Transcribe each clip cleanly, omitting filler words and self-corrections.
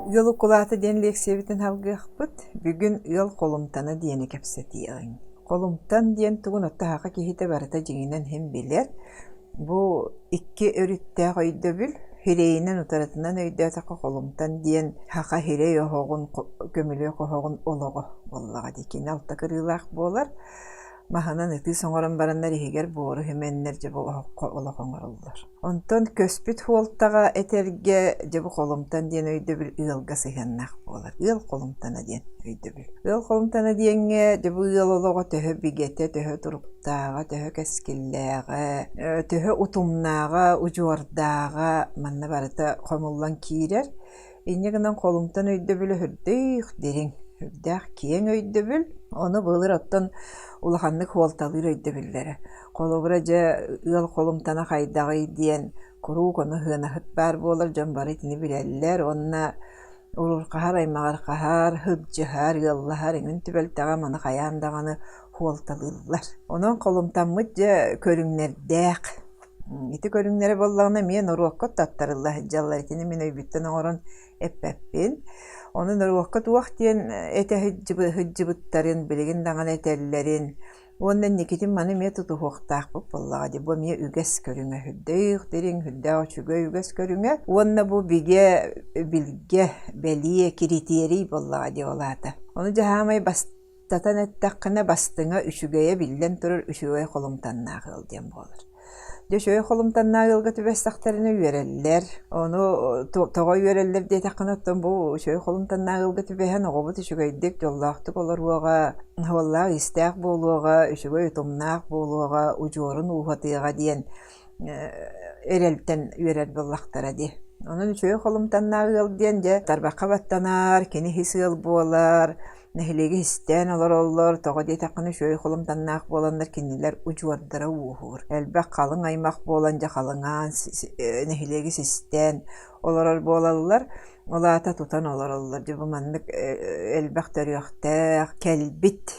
Ыал укулаата диэн лиэксийэбитин салгыахпыт. Бүгүн ыал холумтана диэни кэпсэтиэҕиҥ. Холумтан диэн тугун отто саха киһитэ барыта дьиҥинэн иһин билэр. Бу икки өрүттээх өйдөбүл. Хирэйинэн утарытынан өйдөөтөххө холумтан диэн саха хирэй оһоҕун, көмүлүөк оһоҕун олоҕо буоллаҕа дии. Кини алта кырыылаах буолар. Маһынан ытыыс оҥорон бараннар иһигэр буору үһүмэннэр дьэ бу оһоххо олох оҥороллор. Онтон көспүт хуолтаҕа этэргэ дьэ бу холумтан диэн өйдөбүл ыалга сыһыаннаах буолар. Ыал холумтана диэн өйдөбүл. Ыал холумтана диэҥҥэ дьэ бу ыал олоҕо төһө бигэтэ, төһө туруктааҕа, төһө кэскиллээҕэ, төһө утумнааҕа, удьуордааҕа манна барыта хомуллан киирэр. Инньэ гынан холумтан өйдөбүлэ сүрдээх дириҥ, сүрдээх киэҥ өйдөбүл. Ону былыр оттон улаханнык хуолталыыр өйдөбүллэрэ. Холобура, дьэ, ыал холумтана хайдаҕый диэн куруук ону сыанаһыт баар буолар, дьон бары итини билэллэр уонна уруурҕаһар, аймаҕырҕаһар, сылдьыһар, ыаллаһар эҥин түбэлтэҕэ маны хайаан даҕаны хуолталыыллар. Онон холумтаммыт дьэ көрүҥнэрдээх. Ити көрүҥнэрэ буоллаҕына эмиэ норуокка таттарылла сылдьаллар. Итини мин өйбүттэн оҥорон эппэппин. Ону норуокка туох диэн этэ сылдьыбыттарын, билигин даҕаны этэллэрин уонна инникитин маны эмиэ тутуһуохтаахпыт буоллаҕа дии. Бу эмиэ үгэс көрүҥэ сүрдээх дириҥ, сүрдээх үчүгэй үгэс көрүҥэ. Уонна бу бигэ, билгэ, бэлиэ, киритиэрий буоллаҕа дии ол аата. Ону дьэ саамай бастатан эттэххинэ, бастыҥа үчүгэйэ биллэн турар үчүгэй холумтаннаах ыал диэн буолар. Дьэ үчүгэй холумтаннаах ыалга түбэстэхтэринэ үөрэллэр. Ону тоҕо үөрэллэр диэтэххинэ, оттон бу үчүгэй холумтаннаах ыалга түбэһэн оҕобут үчүгэйдик, дьоллоохтук олоруоҕа, суоллаах-иистээх буолуоҕа, үчүгэй утумнаах буолуоҕа, удьуорун ууһатыаҕа диэн эрэлтэн үөрэр буоллахтара дии. Онон үчүгэй холумтаннаах ыал диэн дьэ тарбахха баттанар, кини ис ыал буолар, Нэһилиэги истээн олороллор, тоҕо диэтэххинэ үчүгэй холумтаннаах буоланнар кинилэр удьуордара ууһуур. Элбэх халыҥ аймах буолан дьэ халыҥаан нэһилиэги систээн олорор буолаллар. Ол аата тутан олороллор. Дьэ бу маннык элбэх төрүөхтээх, кэлбит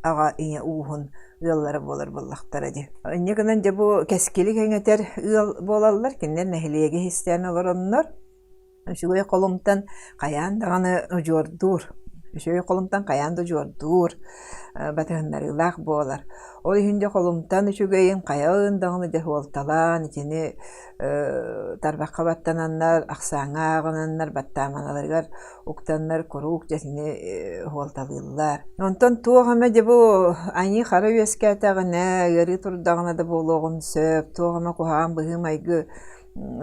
аҕа ийэ ууһун ыаллара буолар буоллахтара дии. Инньэ гынан дьэ бу кэскили кэҥэтэр ыал буолаллар. Кинилэр нэһилиэги истээн олороннор Үчүгэй холумтан хайаан даҕаны удьуордуур, үчүгэй холумтан хайаан да удьуордуур, батыһыннарыылаах буолар. Ол иһин дьэ холумтан үчүгэйин хайаан даҕаны дьэ суолталаан итини тарбахха баттананнар, ахсааҥҥа ааҕынаннар, баттааманаларыгар уктаннар куруук дьэ итини суолталыыллар. Онтон туох эмэ дьэ бу айыы-хара үөскээтэҕинэ, ыарыы турдаҕына да буолуоҕун сөп, туох эмэ куһаҕан быһыы-майгы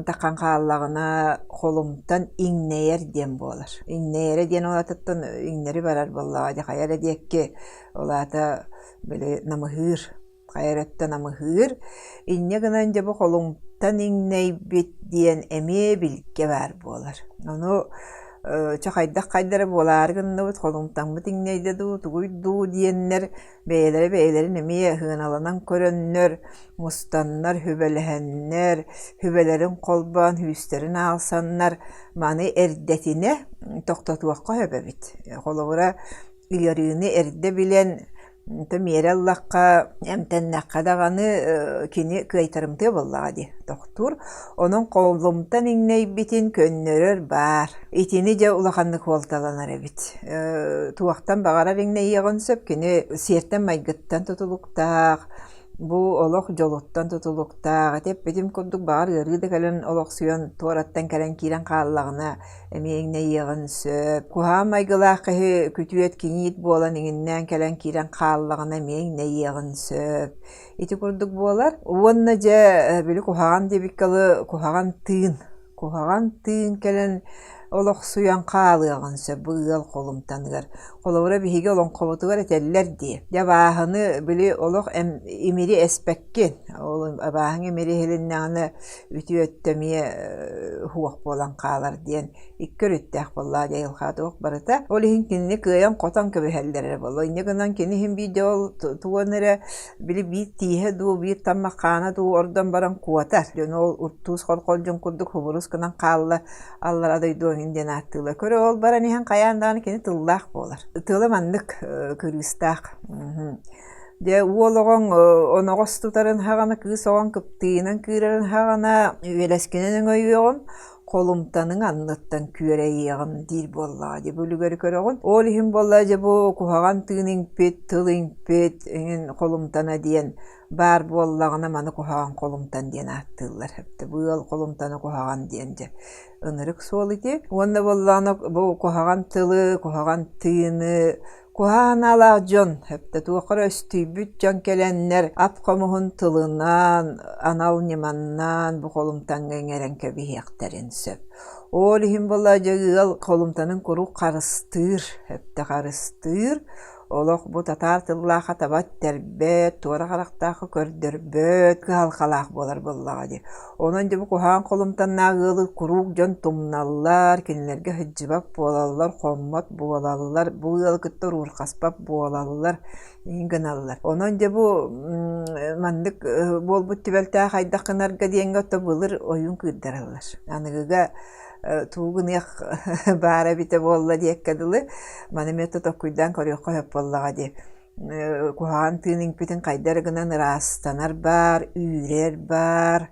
таххан хааллаҕына холумтан иҥнэйэр диэн буолар. Иҥнэйэрэ диэн ол аатыттан иҥнэри барар буоллаҕа дии хайа эрэ диэки ол аата били намыһыыр хайа эрэ өттө намыһыыр. Инньэ гынан дьэ бу холумтан иҥнэйбит диэн эмиэ билгэ баар буолар. Ону чэ хайдах хайдара буолаары гынныбыт холумтаммыт иҥнэйдэ дуу тугуй дуу диэннэр бэйэлэрэ бэйэлэрин эмиэ сыаналанан көрөннөр мустаннар, сүбэлэһэннэр, сүбэлэрин холбоон, күүстэрин аалсаннар маны эрдэтинэ тохтотуохха сөп эбит. Холобура, ыарыыны эрдэ билэн, миэрэ ыллахха, эмтэннэххэ даҕаны кини кыайтарымтыа буоллаҕа дии, тохтуур. Онон холумтан иҥнэйбитин көннөрөр баар. Итини дьэ улаханнык суолталанар эбит. Туохтан баҕарар иҥнэйиэҕин сөп, кини сиэртэн-майгыттан тутулуктаах, Бу олох дьолуттан тутулуктаах. Ити эппитим курдук, баҕар ыарыы да кэлэн олохсуйан, туораттан кэлэн киирэн хааллаҕына, эмиэ иҥнэйиэҕин сөп. Куһаҕан майгылаах киһи күтүөт, киниит буолан иҥиннээн кэлэн киирэн хааллаҕына, эмиэ иҥнэйиэҕин сөп. Ити курдук буолар. Уонна дьэ, били куһаҕан диэбиккэ дылы, куһаҕан тыын Куһаҕан тыын кэлэн олохсуйан хаалыаҕын сөп бу ыал холумтаныгар. Холобура, биһиги олоҥхобутугар этэллэр дии: «Дьэ абааһыны били олох имири эспэккин, ол абааһыҥ имири иһилиннэҕинэ үтүө өттө эмиэ суох буолан хаалар» диэн икки өрүттээх буоллаҕа дии айылҕа туох барыта. Ол иһин кинини кыайан-хотон кэбиһэллэр эрэ буолуо. Инньэ гынан кини иһин биирдэ ол тугун эрэ били биир тииһэ дуу, биир таммах хаана дуу ордон баран куотар. Дьон ол уртуус холхолдьун курдук хубурус гынан хаалла, аллара дойду эҥин диэн ааттыыллар. Көрө ол баран иһэн хайаан даҕаны кини тыллаах буолар. Тыла маннык кырыыстаах. Дьэ уол оҕоҥ оноҕос тутарын хаҕана, кыыс оҕоҥ кыптыыйынан кыырарын хаҕана, үөлэскинэн өҥөйүөҕүм. холумтаныҥ анныттан күөрэйиэҕим диир буоллаҕа дии бу үлүгэри көрөҕүн. Ол иһин буолла дьэ бу куһаҕан тыын иҥпит, тыл иҥпит иҥин холумтана диэн баар буоллаҕына маны куһаҕан холумтан диэн ааттыыллар. Бу ыал холумтана куһаҕан диэн дьэ ынырык суол ити. Уонна буоллаҕына бу куһаҕан тылы, куһаҕан тыыны Куһаҕаналаах дьон, өптө туох эрэ өстүйбүт дьон кэлэннэр ап-хомуһун тылынан, анал ньыманнан бу холумтаҥҥа иҥэрэн кэбиһиэхтэрин сөп. Ол иһин буолла дьэ ыал холумтанын куруук харыстыыр, өптө харыстыыр, олох бу татаар тыллаахха таба эттэрбэт, туора харахтаахха көрдөрбөт кыһалҕалаах буолар буоллаҕа дии. Онон дьэ бу куһаҕан холумтаннаах ыалы куруук дьон тумналлар, кинилэргэ сылдьыбат буолаллар, хоммот буолаллар, бу ыалы кытта уруурхаспат буолаллар гыналлар. Онон дьэ бу маннык буолбут түбэлтэҕэ хайдах гынарга диэҥҥэ ото былыр ойуун кыырдараллар. Аныгыга тугу гыныах баара эбитэ буолла диэккэ дылы, маны эмиэ толкуйдаан көрүөххэ сөп буоллаҕа дии. Куһаҕан тыын иҥпитин хайда эрэ гынан ыраастанар баар, үүрэр баар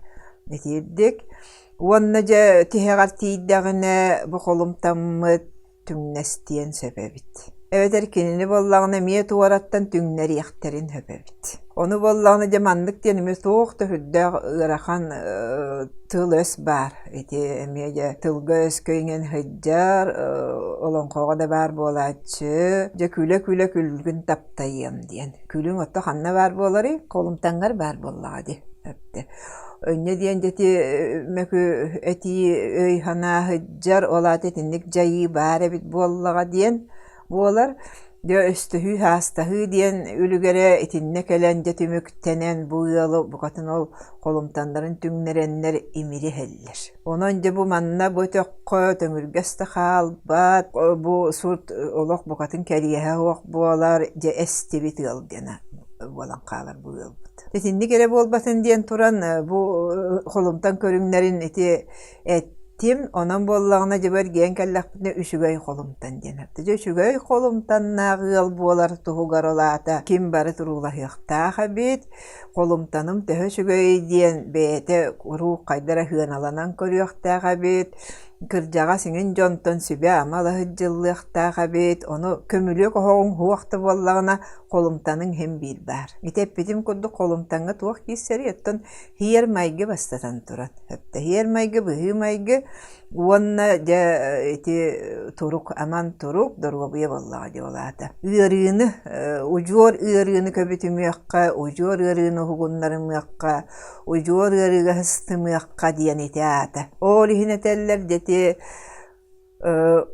итиирдик. Уонна дьэ тиһэҕэр тиийдэҕинэ бу холумтаммыт түҥнэстиэн сөп эбит. Эбэтэр кинини буоллаҕына эмиэ туораттан түҥнэриэхтэрин сөп эбит. Ону буоллаҕына дьэ маннык диэн эмиэ туох да сүрдээх ыарахан тыл-өс баар. Ити эмиэ дьэ тылга-өскө иҥэн сылдьар, олоҥхоҕо да баар буолааччы. Дьэ күлэ-күлэ күлгүн таптайыам диэн. Күлүҥ ото ханна баар буоларый? Холумтаҥҥар баар буоллаҕа дии. Өнньэ диэн дьэ ити мөкү этии өй-санаа сылдьар, ол аата итинник дьайыы баар эбит буоллаҕа диэн буолар. Дьэ өстөһүү-саастаһыы диэн үлүгэрэ итиннэ кэлэн дьэ түмүктэнэн бу ыалы букатын ол холумтаннарын түҥнэрэннэр имири иһэллэр. Онон дьэ бу манна бу өтөххө төҥүргэс да хаалбат, бу сурт олох букатын кэриэһэ суох буолар, дьэ эстибит ыал диэн буолан хаалар бу ыалбыт. Итинник эрэ буолбатын диэн туран бу холумтан көрүҥнэрин ити эттим, онон буоллаҕына дьэ бу эргийэн кэллэхпитинэ үчүгэй холумтан диэн эттэ. Дьэ үчүгэй холумтаннаах ыал буолар туһугар ол аата ким бары туруулаһыахтаах эбит, холумтаным төһө үчүгэй диэн бэйэтэ куруук хайда эрэ сыаналанан көрүөхтээх эбит, кырдьаҕас иҥин дьонтон сүбэ-ама ыла сылдьыллыахтаах эбит, ону көмүлүөк оһоҕуҥ суох да буоллаҕына холумтаныҥ иһин биир баар. Ити эппитим курдук холумтаҥҥа туох киирсэрий, оттон һиэр-майгы бастатан туран. Һиэр-майгы, быһыы-майгы уонна дьэ ити турук, аман турук, доруобуйа буоллаҕа дии ол аата. Ыарыыны, удьуор ыарыыны көбүтүмүөххэ, удьуор ыарыыны уһугуннарымыахха, удьуор ыарыыга сыстымыахха диэн ити аата. Ол иһин этэллэр дьэ ити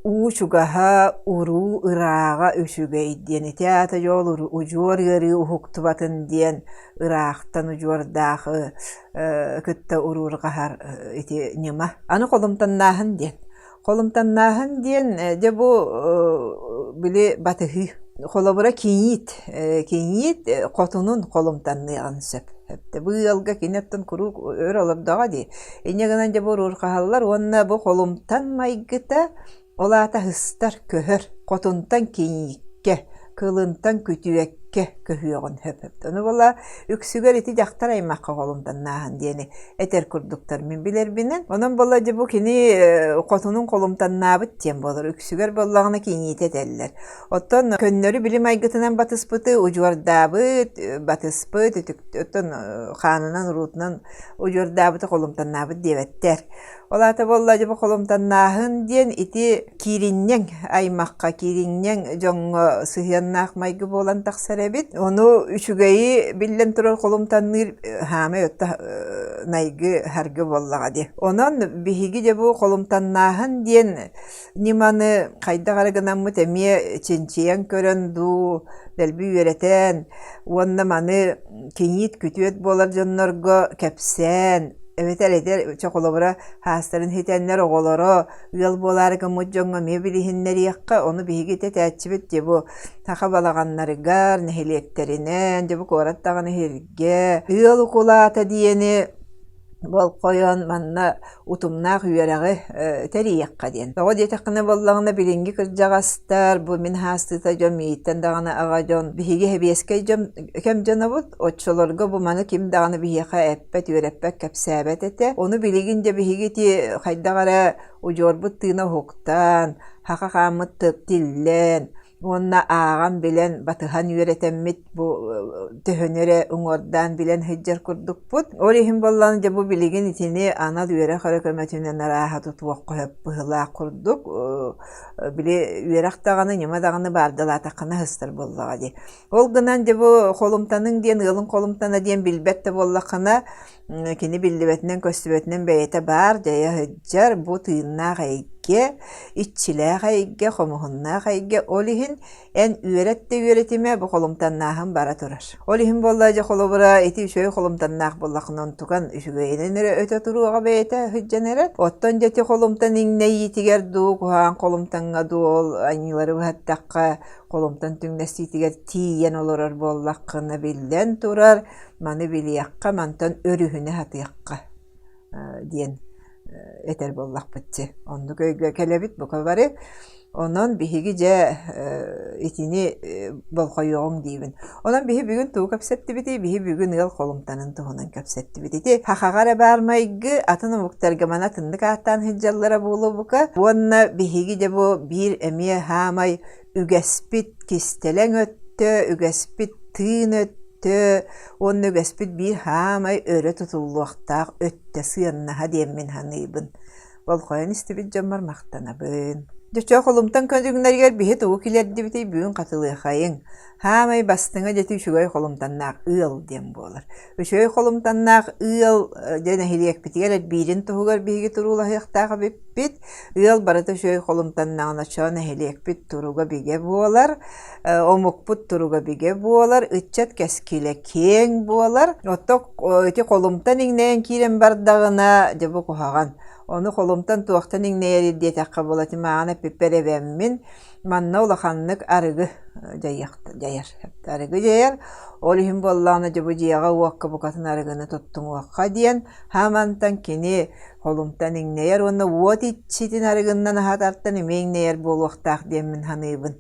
Уу чугаһа, уруу ырааҕа үчүгэй диэн ити аата дьол удьуор ыарыы уһуктубатын диэн ыраахтан удьуордаах кытта уруурҕаһар ити ньыма. Аны холумтаннааһын диэн. Холумтаннааһын диэн дьэ бу били батыһыы. Холобура кийиит. Кийиит хотунун холумтанныаҕын сөп. Бу ыалга кини оттон куруук өр олордоҕо дии. Инньэ гынан дьэ бу уруурҕаһаллар уонна бу холумтан майгыта ол аата ыһыстар, көһөр. Хотунтан кийииккэ, кылынтан күтүөккэ көһүөҕүн сөп. Ону була үксүгэр ити дьахтар аймахха холумтаннааһын диэни этэр курдуктар мин билэрбинэн. Онон була дьэ бу кини хотунун холумтаннаабыт диэн буолар. Үксүгэр буоллаҕына кийиитэ этэллэр. Оттон көннөрү билим айгытынан батыспыты удьуордаабыт, батыспыт, оттон хаанынан, уруутунан удьуордаабыты холумтаннаабыт диэбэттэр. Ол аата буолла дьэ бу холумтаннааһын диэн ити кииринньэҥ аймахха, кииринньэҥ дьоҥҥо сыһыаннаах майгы буолан тахсар эбит. Ону үчүгэйи биллэн турар холумтанныыр хаамай отто найгы харгы буоллаҕа дии. Онон биһиги дьэ бу холумтаннааһын диэн ньыманы хайдах эрэ гынаммыт эмиэ чинчийэн көрөн дуу, дэлби үөрэтэн уонна маны кийиит күтүөт буолар дьоннорго кэпсээн эбэтэр эдэр чэ холобура хаастарын ситэннэр оҕолоро ыал буолаары гыммыт дьоҥҥо эмиэ билиһиннэриэххэ, ону биһиги итэтээччибит дьэ бу саха балаҕаннарыгар, нэһилиэктэринэн, дьэ бу куорат даҕаны иһиргэ ыал укулаата диэни. Болхойон манна утумнаах үөрэҕи тэрийиэххэ диэн. Тоҕо диэтэххинэ буоллаҕына билиҥҥи кырдьаҕастар, бу мин хаастыыта дьон миигиттэн даҕаны аҕа дьон, биһиги сэбиэскэй дьон кэм дьонобут, оччолорго бу маны ким даҕаны биһиэхэ эппэт, үөрэппэт, кэпсээбэт этэ. Ону билигин дьэ биһиги ити хайдах эрэ удьуорбут тыына уһуктан, хаха хааммыт тиллэн, уонна ааҕан билэн батыһан үөрэтэммит бу төһөнү эрэ уҥуордаан билэн сылдьар курдукпут. Ол иһин буоллаҕына дьэ бу билигин итини анал үөрэх эрэ көмөтүнэн арааһа тутуохха сөп быһыылаах курдук. Били үөрэх даҕаны, ньыма даҕаны баардалаатаххына сыстар буоллаҕа дии. Ол гынан дьэ бу холумтаныҥ диэн ыалыҥ холумтана диэн билбэт да буоллаххына Кини биллибэтинэн-көстүбэтинэн бэйэтэ баар, дьайа сылдьар, бу тыыннаах эйгэ, иччилээх эйгэ, хомуһуннаах эйгэ. Ол иһин эн үөрэт да үөрэтимэ, бу холумтаннааһын бара турар. Ол иһин буолла дьэ холобура ити үчүгэй холумтаннаах буоллаххына онтукан үчүгэйинэн эрэ өтө туруоҕа бэйэтэ сылдьан эрэр. Оттон дьэ ити холумтан иҥнэйиитигэр дуу, куһаҕан холумтаҥҥа дуу ол аньыылары быһаттахха холумтан түҥнэстиитигэр тиийэн олорор буоллаххына биллэн турар, маны билиэххэ, мантан өрүһүнэ сатыахха диэн этэр буоллахпытчы. Оннук өйгө кэлэбит бука бары. Онон биһиги дьэ итини болҕойуоҕуҥ диибин. Онон биһи бүгүн тугу кэпсэттибитий? Биһи бүгүн ыал холумтанын туһунан кэпсэттибит. Ити хахаҕа эрэ баар майгы, атын омуктарга маны атыннык ааттаан сылдьаллара буолуо бука. Уонна биһиги дьэ бу биир эмиэ хаамай үгэспит кистэлэҥ өттө, үгэспит тыын өттө уонна үгэспит биир хаамай өрө тутуллуохтаах өттө сыаннаһа диэммин саныыбын. Болҕойон истибит дьоммор махтанабын. Дьэ, холумтан көрүҥнэригэр биһи тугу килэрдибитий бүгүн хатылыахайыҥ. Хаамай бастыҥа дьэти үчүгэй холумтаннаах ыал диэн буолар. Үчүгэй холумтаннаах ыал дьэ нэһилиэкпитигэр элбиирин туһугар биһиги туруулаһыахтаах эбиппит. Ыал барыта үчүгэй холумтаннаҕына чоо нэһилиэкпит туруга бигэ буолар, омукпут туруга бигэ буолар, ыччат кэскилэ киэҥ буолар. Оттон ити холумтан иҥнэйэн киирэн бардаҕына, дьэ бу куһаҕан. Ону холумтан туохтан иҥнэйэрий диэтэххэ буолар, ити мааҕын эппиппэр эбэммин, Манна улаханнык арыгы дьайар. Арыгы дьайар. Ол иһин буоллаҕына дьэ бу дьиэҕэ-уокка букатын арыгыны туттумуохха диэн хаамантан кини холумтан иҥнэйэр уонна уот иччитин арыгыннан аһатартан эмиэ иҥнэйэр буолуохтаах диэммин саныыбын.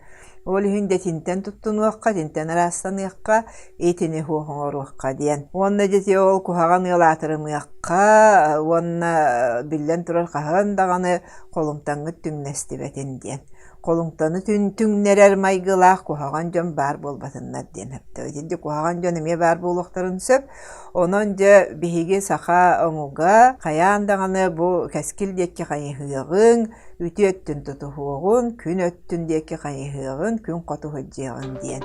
Ол иһин дьэ итинтэн туттунуохха, итинтэн ыраастаныахха, итини суох оҥоруохха диэн. Уонна дьэ ити ол куһаҕан ыал аатырымыахха уонна биллэн турар хаһан даҕаны холумтаҥҥыт түҥнэстибэтин диэн. Холумтаны түҥнэрэр майгылаах куһаҕан дьон баар буолбатыннар диэн сөптөөх. Итинник куһаҕан дьон эмиэ баар буолуохтарын сөп. Онон дьэ биһиги саха омуга хайаан даҕаны бу кэскил диэки хайыһыаҕыҥ, үтүө өттүн тутуһуоҕун, күн өттүн диэки хайыһыаҕын, күн хоту сылдьыаҕын диэн.